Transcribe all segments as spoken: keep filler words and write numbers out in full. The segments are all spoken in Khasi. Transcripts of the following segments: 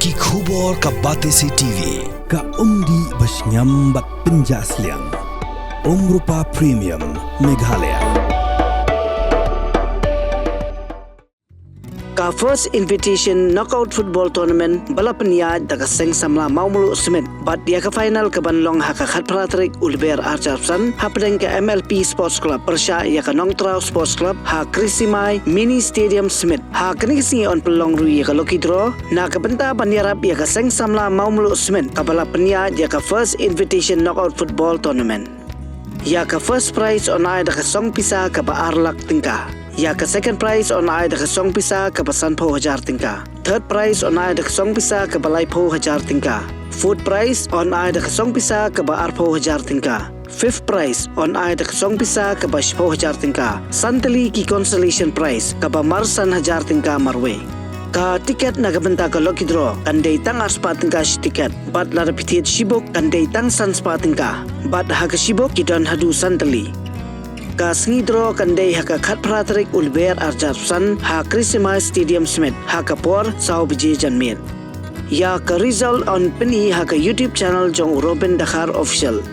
Ki khubor ka Batesi T V, ka umdih ba shngiam bad pynjah sliang. Umrupa Premium, Meghalaya. Ka First Invitation Knockout Football Tournament ba la pynïaid da ka Seng Samla Mawmluh Smit, bad ïa ka final ka ban long ha ka khatphra tarik u Lber ar hajar arphew san, hapdeng ka M L P Sports Club pyrshah ïa ka Nongtraw Sports Club ha Krisimai Mini Stadium Smit. Ha kane ka sngi yn pynlong ruh ïa ka lucky draw na ka bynta ban ïarap ïa ka Seng Samla Mawmluh Smit kaba la pynïaid ïa ka First Invitation Knockout Football Tournament. Ïa ka first prize yn ai da ka song pisa kaba ar lak tyngka. Ïa ka second prize yn ai da ka song pisa kaba sanphew hajar tyngka. Third prize yn ai da ka song pisa kaba laiphew hajar tyngka. Fourth prize yn ai da ka song pisa kaba arphew hajar tyngka. Fifth prize yn ai da ka song pisa kaba shiphew hajar tyngka. San tylli ki consolation prize kaba mar san hajar tyngka marwei. Ka tiket na ka bynta ka lucky draw kan dei tang ar spah tyngka shi tiket, bad lada phi thied shibuk kan dei tang san spah tyngka, bad ha ka shibuk ki don haduh san tylli. Ka sngi draw kan dei ha ka khatphra tarik u Lber ar hajar arphew san ha Krisimai Stadium Smit ha ka por saw baje janmiet. Ïa ka result yn pyni ha ka YouTube channel jong u Robin Dkhar Official.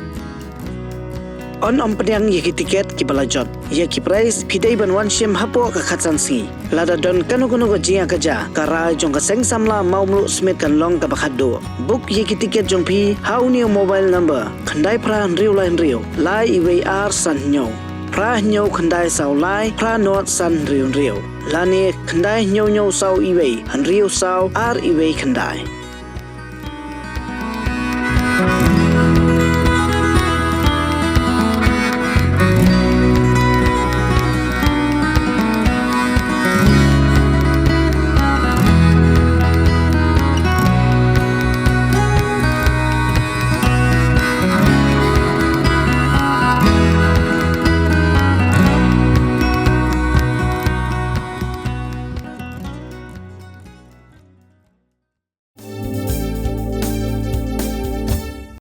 Yn ym pdiang ïa ki tiket kiba la jot. Ïa ki prize phi dei ban wan shim hapoh ka khatsan sngi. Lada don kano kano ka jingïakajia, ka rai jong ka Seng Samla Mawmluh Smit kan long kaba khatduh. Book ïa ki tiket jong phi ha une u mobile number: khyndai phra hynriew lai hynriew, lai iwei ar san hynñiew, phra hynñiew khyndai saw lai, phra nod san hynriew hynriew, lane khyndai hynñiew hynñiew saw iwei, hynriew saw ar iwei khyndai.